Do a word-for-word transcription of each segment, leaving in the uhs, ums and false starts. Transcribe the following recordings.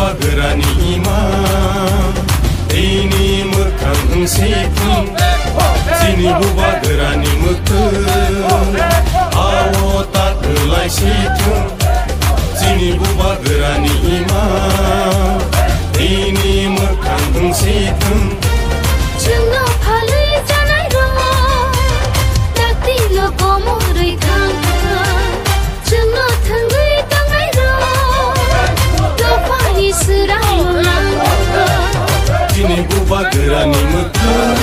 Bubagrani ima, tini mwkhang wng si thung. Chini bubagrani mwkhang, awo ta kwlai si thung. Chini bubagrani ima, tini mwkhang wng si thung. Chwngno phalwi chanai rok, dakti no komorwi thang thang. Chwngno thangwi tangnai rok, dophani swrang lang. Chini bubagrani mwkhang.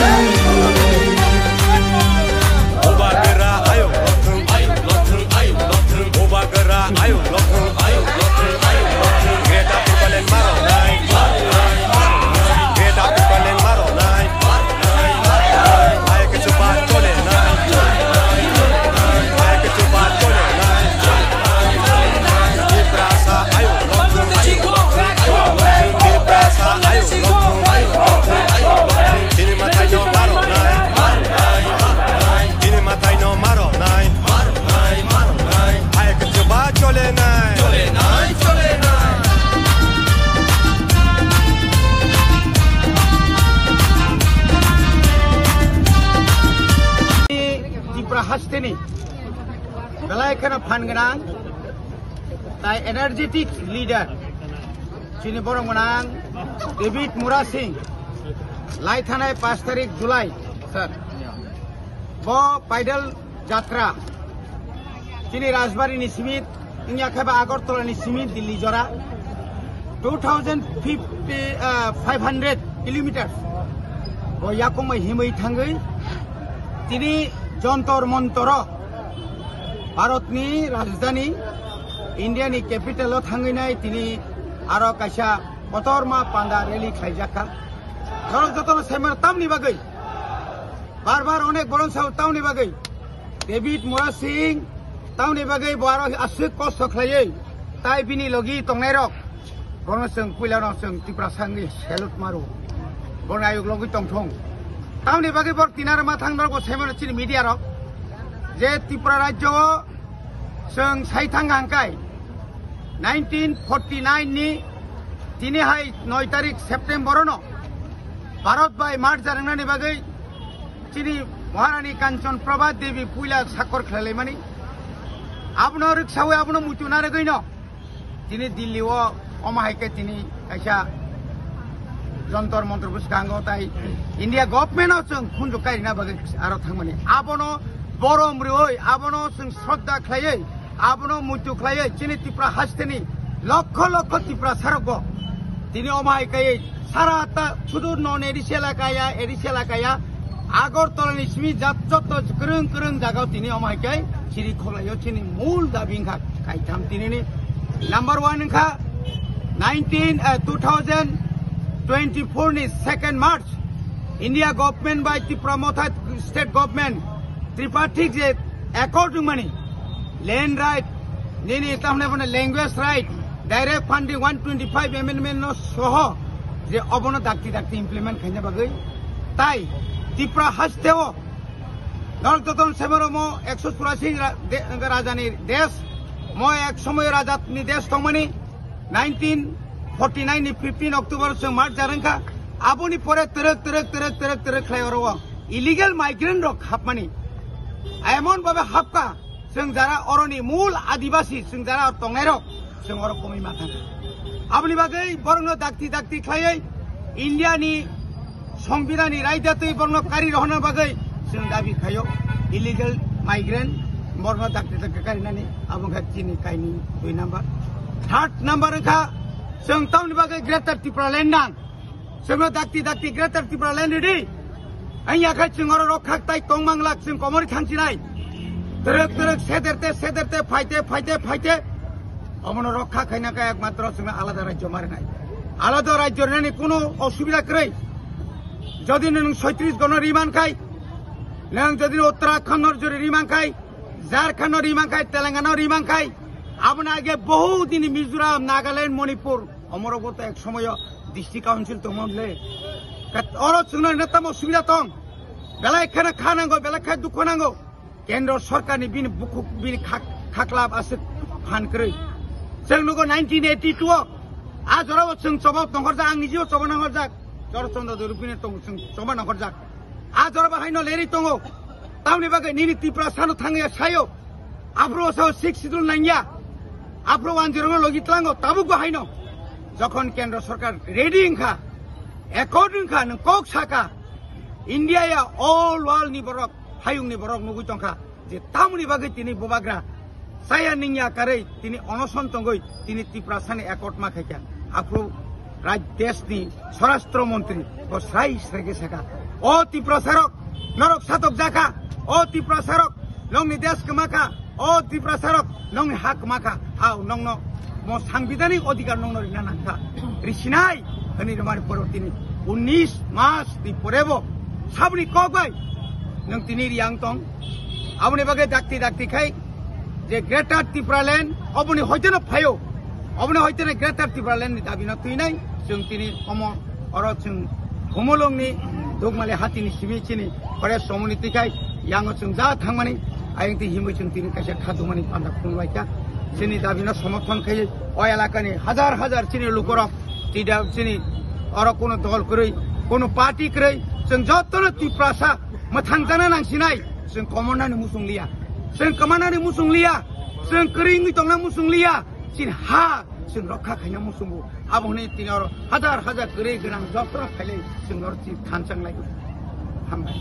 Bubagra ayuk lothung, ayuk lothung, ayuk lothung. Bubagra ayuk lothung, ayuk lothung, ayuk lothung. Greater Tipraland maro nai, maro nai, maro nai. Greater Tipraland maro nai, maro nai, maro nai. Hai kichu ba chole nai, chole nai, chole nai. Hai kichu ba chole nai, chole nai, chole nai. Tiprasa ayuk lothung, ayuk lothung, ayuk lothung. Tiprasa ayuk lothung, ayuk lothung, ayuk lothung. Chini mwtai no maro nai, maro nai, maro nai. Chini mwtai no maro nai, maro nai, maro nai. Hai kichu ba chole nai, chole nai, chole nai. Tipra hasteni belai kheno phan gwnang tai energetic leader chini borok gwnang David Murasing lai thanai pash tarik July, sir. Bo paidal jatra chini Rajbari ni simi wngya khe ba Agartala ni simi Delhi jora two thousand fifty, ah, five hundred kilometers. Bo yakungmai himwi thangwi tini Jantar Mantar o Bharat ni rajdhani India ni capital o thangwi nai tini aro kaisa kotorma panda rally khlaijak kha. Norok jotono saiman tamni bagwi bar bar onek boron sao tamni bagwi David Murasing tamni bagwi bo aro aswk kosto khlaiwi tai bini logi tongnairok bono chwng puilano chwng Tiprasa wngwi salute maro. Bono ayuk logwi tongthung. Tamni bagwi bor tinaro mathang norok bo saiman chini media rok je Tripura rajyo o chwng sai thang hangkai nineteen forty nine ni tini hai noi tarik September no Bharat bai merger wngnani bagwi chini Maharani Kanchan Prabha Devi puila sakor khlailaimani. Abono rwksawi abono muitu narwgwino tini Delhi o omo hai khe tini kaisa Jantar Mantar bwskango tai India government o chwng khunju kairina bagwi aro thangmani. Abono borom rwui, abono chwng shraddha khlaiwi, abono muitu khlaiwi chini Tripura hasteni lokho lokho Tiprasa rok bo tini omo hai khe sara ta sudu non A D C elaka ya, A D C elaka ya, Agartala ni simi jat jotto kwrwng kwrwng jaga o tini omo hai khe chiri kholaio chini mul dabi wngkha kaitham tinini. Number one wngkha nineteen, eh, two thousand twenty-four ni second March India government bai Tipra Motha state government tripartite je accord wngmani land right nini tamne bone language right direct funding one twenty five amendment no soho je obono dakti dakti implement khaina bagwi tai Tipra hasteo Norok jotono saimanrok mo ekso churasi ra-, de-, rajani desh, mo ek somoy rajani desh tongmani nineteen forty nine ni fifteen October chwng merger wngkha. Aboni pore twrwk, twrwk, twrwk, twrwk, twrwk khlai oro o illegal migrant rok hapmani. Emon babe hapka, chwng jara oroni mul adibasi, chwng jara tongnairok, chwng oro komwi ma thangkha. Aboni bagwi borokno dakti dakti khlaiwi India ni Songbidan ni raida twi borokno kari rohorna bagwi chwng dabi khaio illegal migrant borokno dakti dakti karinani abo wngkha chini kaini dui number. Third number wngkha chwng tamoni bagwi Greater Tipraland nang. Chwngno dakti dakti Greater Tipraland ridi. Ang yakhai chwng oro rok khak tai tongmang lak chwng komori thangchinai. Twrwk twrwk sederte sederte phaite phaite phaite. Omono rokha khaina kha ekmatro chwngno alada rajyo marinai. Alada rajyo rinani kuno osubida kwrwi. Jodi nwng soitris gono riman khai, nwng jodi Uttarakhand no jodi riman khai, Jharkhand no riman khai, Telangana no riman khai, aboni age bohu dini Mizoram, Nagaland, Manipur, omoro goto ek somoyo district council tongmon le. Kat-, oro chwngno rina tamo subida tong. Belai khana kha nango, belai kha dukho nango. Kendro sorkarni bini bukhuk bini khak-, khaklap aswk phan kwrwi. Chwng nugo nineteen eighty-two o A jorao chwng choba nongkhorjak, ang nijeo choba nongkhorjak. Jor Chandra Debbarma ni tong chwng choba nongkhorjak. A jora bo haino lerwi tongo. Tamni bagwi nini Tiprasa no thangya sayo. Aphuru sao six schedule nangya. Aphuru one zero no logi tlango, tabuk bo haino. Jokhon Kendra Sarkar ready wngkha, accord wngkha, nwng kok saka, India ya all world ni borok, hayung ni borok nugwi tongkha je tamni bagwi tini bubagra saya ningya karwi tini onoson tongwi tini Tiprasa ni accord ma khaikha. Aphuru raj desh ni Swarashtra Montri bo srai srai khe sakha, "O Tiprasa rok, norok satok jakha, o Tiprasa rok, nongni desh kwma kha, o Tiprasa rok, nongni ha kwma kha, hao nongno mo sangbidhanik odhikar nongno rina nangkha, risinai," hwnwi rwmani pore tini unnish mas ni pore bo saboni kok bai nwng tini riyang tong. Aboni bagwi dakti dakti khai je Greater Tipraland oboni hoiteno phaio, oboni hoiteno Greater Tipraland ni dabi no twinai. Chwng tini omo oro chwng Khumulwng ni Dukmali hati ni simi chini pore somoni twi khai yango chwng ja thangmani ayang twi himwi chwng tini kaisa kha dungmani panda khum lai kha. Chini dabi no somorthon khai o elaka ni hajar hajar chini lukorok tida chini oro kuno dol kwrwi, kuno party kwrwi, chwng jotono Tiprasa mwthang jana nangsinai. Chwng komonani muchung liya, chwng kwmanani muchung liya, chwng kwrwi wngwi tongna muchung liya, chini ha chwng rokha khaina muchungo. Abo hwnwi tini oro hajar hajar kwrwi gwnang jotono phailai chwng oro chini thanchang lai. Hambai.